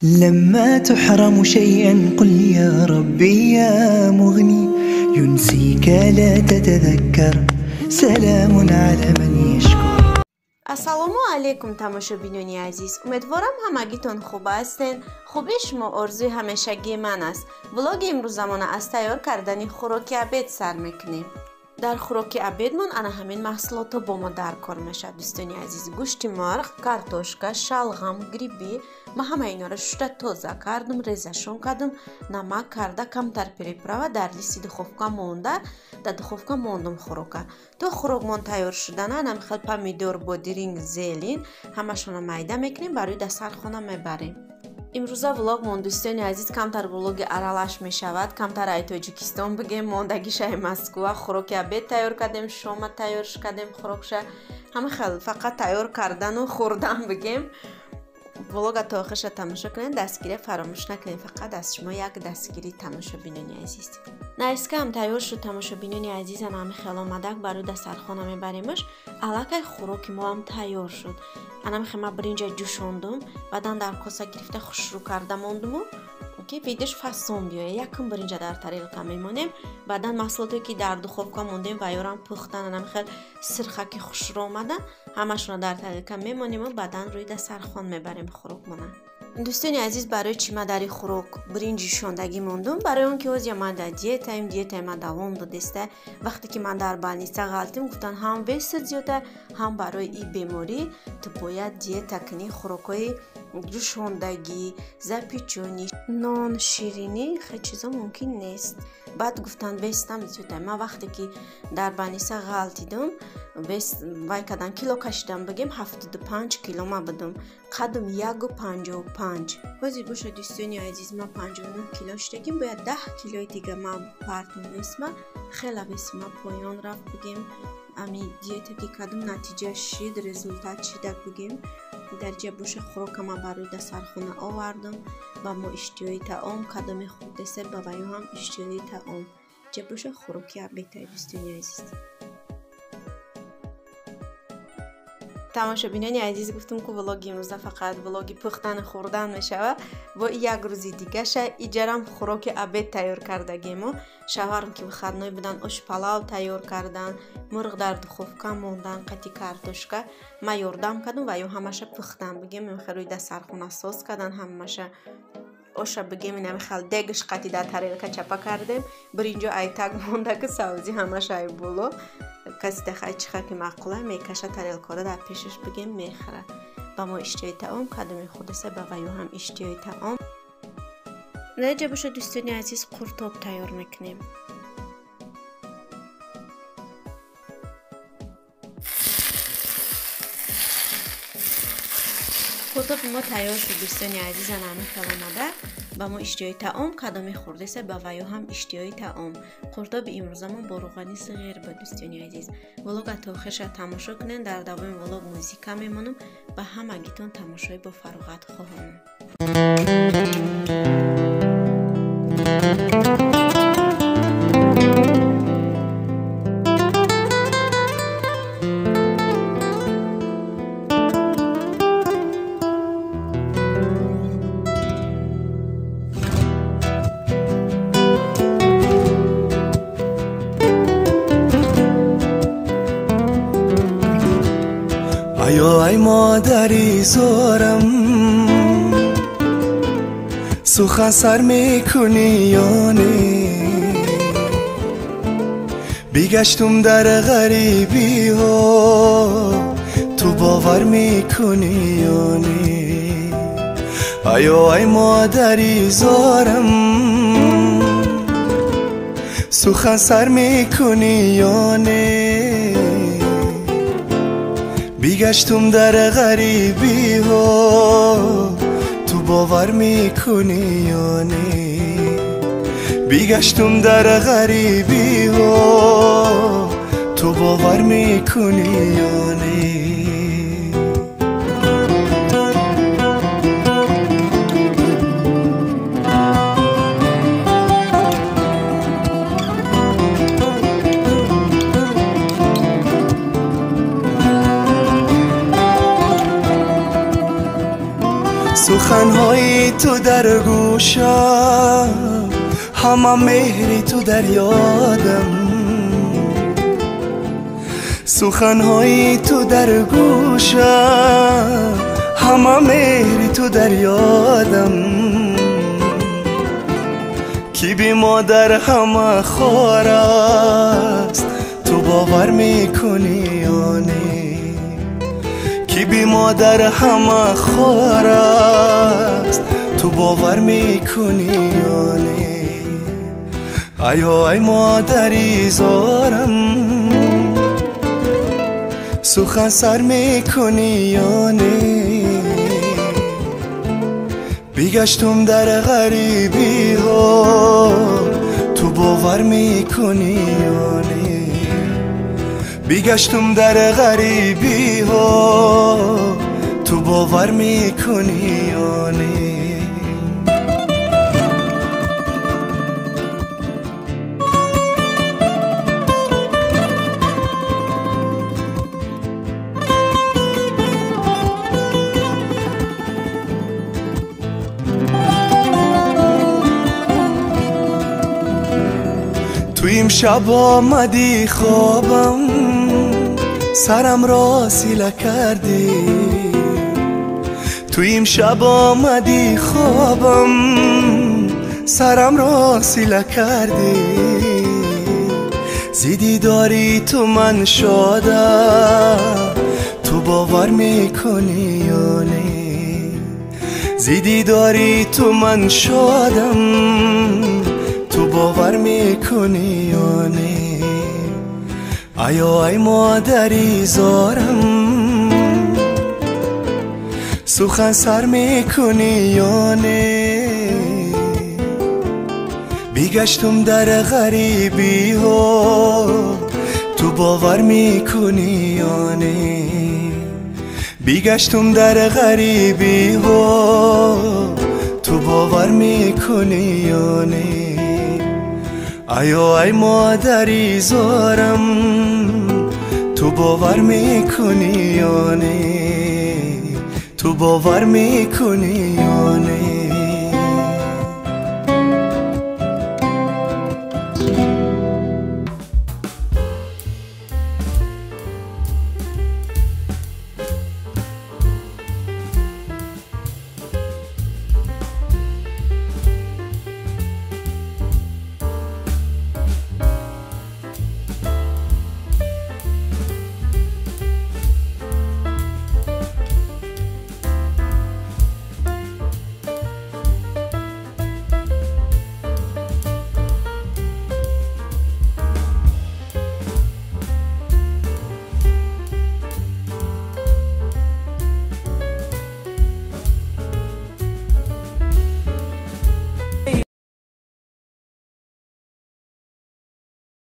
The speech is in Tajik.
لما تحرم شيئا قل يا ربي يا مغني ينسيك لا تتذكر سلام على من يشكر. Ассалому алайкум, тамошобинони азиз. Умедворам, ҳамагитон хуб ҳастен. Хубии шумо орзуи ҳамешагии ман аст. Влоги имрӯзамона аз тайёр кардани хӯроки обед сар мекунем. Дар хӯроки обедмон ана ҳамин маҳсулотҳо бо мо дар кор мешавад, дӯстони азиз. Гӯшти мурғ, картошка, шалғам, гриби. Ман ҳама инора шушта тоза кардум, резашон кардум, намак карда, камтар приправа дар листи духовка монда, дар духовка мондум хӯрока. То хӯрокмон тайёр шудана, анам хел помидор, бодиринг, зелень ҳамашонро майда мекунем, барои дастархона мебарем. Имрӯза влогмон, дӯстони азиз, камтар влоги аралаш мешавад, камтар ай Тоҷикистон бигем, мондагишаи Москва. Хӯроки обед тайёр кардем, шома тайёр кардем, хӯрокша ҳама хел фақат тайёр кардану хӯрдан бигем. Влога то охирша тамошо кунед, дастгирия фаромӯш накунед, фақат аз шумо як дастгирӣ, тамошобинони азиз. Нарискаам тайёр шуд, тамошобинони азиз, ана ҳами хел омадак барои дастархона мебаремаш. Аллакай хӯроки мо ҳам тайёр шуд. Ана михе ман биринҷа ҷӯшондум, баъдан дар коса гирифта хушрӯ карда мондуму ки видиш фасон биёяд. Якум биринҷа дар тарелка мемонем, баъдан маҳсулоте ки дар духовка мондем ва ёрам пухтан, ана михел сирхаки хушрӯ омадан, ҳамашонро дар тарелка мемонему баъдан рӯи дастархон мебарем хӯрокмона. Дӯстони азиз, барои чӣ ман дар хӯрок биринҷи ҷӯшондагӣ мондум? Барои он ки ҳозир ман дар диетаем, диетаи ман давом додеста. Вақте ки ман дар больница ғалтим, гуфтанд ҳам весат зиёда, ҳам барои ин беморӣ ту бояд диета кунӣ, хӯрокҳои ҷӯшондагӣ, запечённый, нон, ширинӣ, хел чизо мумкин нест. Баъд гуфтанд весатам зиёда. Ман вақте ки дар больница ғалтидум, вес вай кардам, кило кашидам, бигем 75 кило ман будум, қадм 1,55. Ҳозир боша, дӯстони азиз, ман 59 кило шудагим, бояд 10 килои дига ман партум весма. Хела веси ман поён рафт, бигем. Ами диета ки кардум, натиҷа шид, результат шидак, бигем. Дар ҷа боша хӯрока ман барои дастархона овардум, ба мо иштиҳои таом, кадоме хӯрдеса, ба ваё ҳам иштиҳои таом. Ҷа боша хӯроки обедай, дӯстони азиз. Тамошобинони азиз, гуфтум ку влоги имрӯза фақат влоги пухтану хӯрдан мешавад. Бо як рӯзи дигаша иҷарам хӯроки обед тайёр кардагему. Шавҳарам ки выходной будан, ош палав тайёр кардан, мурғ дар духовка мондан, қати картошка. Ман ёрдам кардум ва ё ҳамаша пухтан, бигем, рӯи дастархона соз кардан ҳамаша. Оша бигем, инами хел дегш қати дар тарелка чапа кардем, биринҷо айтак монда ки савзи ҳамаша ай боло. Каси дахай чиха ки маъқула мекаша, тарелкора дар пешаш, бигем, мехӯра. Ба мо иштиҳои таом, кадоме хӯрдеса, ба ваё ҳам иштиҳои таом. Дар ҷа боша, дӯстони азиз, қуртоб тайёр мекунем. Қуртоби мо тайёр шуд, дӯстони азиз, ана ҳамин хел омада. Ба мо иштиҳои таом, кадоме хӯрдеса, ба ваё ҳам иштиҳои таом. Қуртоби имрӯзамон бо рӯғани сиғир буд, дӯстони азиз. Влога то охирша тамошо кунед, дар давоми влог музика мемонам. Ба ҳамагитон тамошои бо фароғат хоҳонам. Аё ай модари зорам, сухан сар мекунӣ ё не? Бигаштум дар ғарибиҳо, ту бовар мекунӣ ё не? Аё ай модари зорам, сухан сар мекунӣ ё не? Бигаштум дар ғарибиҳо, ту бовар мекунӣ ё не? Бигаштум дар ғарибиҳо, ту бовар мекунӣ ё не? Суханҳои Суханҳои ту дар гӯшам, ҳама меҳри ту дар ёдам. Суханҳои ту дар гӯшам, ҳама меҳри ту дар ёдам. Ки бемодар ҳама хор аст, ту бовар мекунӣ ё не? Ки бемодар ҳама хор аст, ту бовар мекунӣ ё не? Ай ай модари зорам, сухан сар мекунӣ ё не? Бигаштум дар ғарибиҳо, ту бовар мекунӣ ё не? Бигаштум дар ғарибиҳо, ту бовар мекунӣ ё не? Ту имшаб омадӣ хобам, сарамро сила кардӣ. Ту имшаб омадӣ хобам, сарамро сила кардӣ. Зи дидори ту ман шодам, ту бовар мекунӣ ё не? Зи дидори ту ман шодам, ту бовар мекунӣ ё не? Ай ай модари зорам, сухан сар мекунӣ ё не? Бигаштум дар ғарибиҳо, ту бовар мекунӣ ё не? Бигаштум дар ғарибиҳо, ту бовар мекунӣ ё не? Ай ай модари зорам, ту бовар мекунӣ ё не? Ту бовар мекунӣ ё не?